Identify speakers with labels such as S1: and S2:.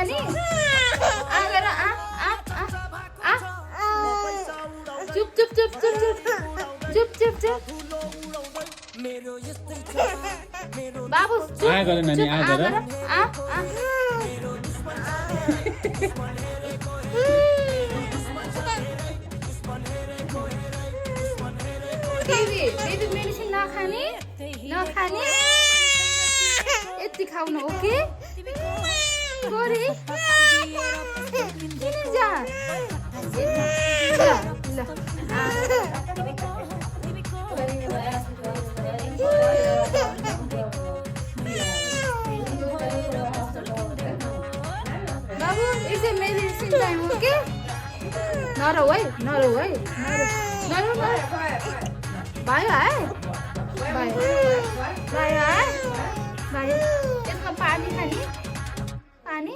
S1: नखाने आएर चुप चुप चुप चुप चुप चुप चुप बाबु
S2: आ गर नानी आ गर
S1: बेबी मेडिसिन नखाने नखाने यति खाउनु ओके गोरी किन जा ल बाबु it's a medicine time okay नरौ है नरौ भयो है भयो है भयो यसमा पानी खाने पानी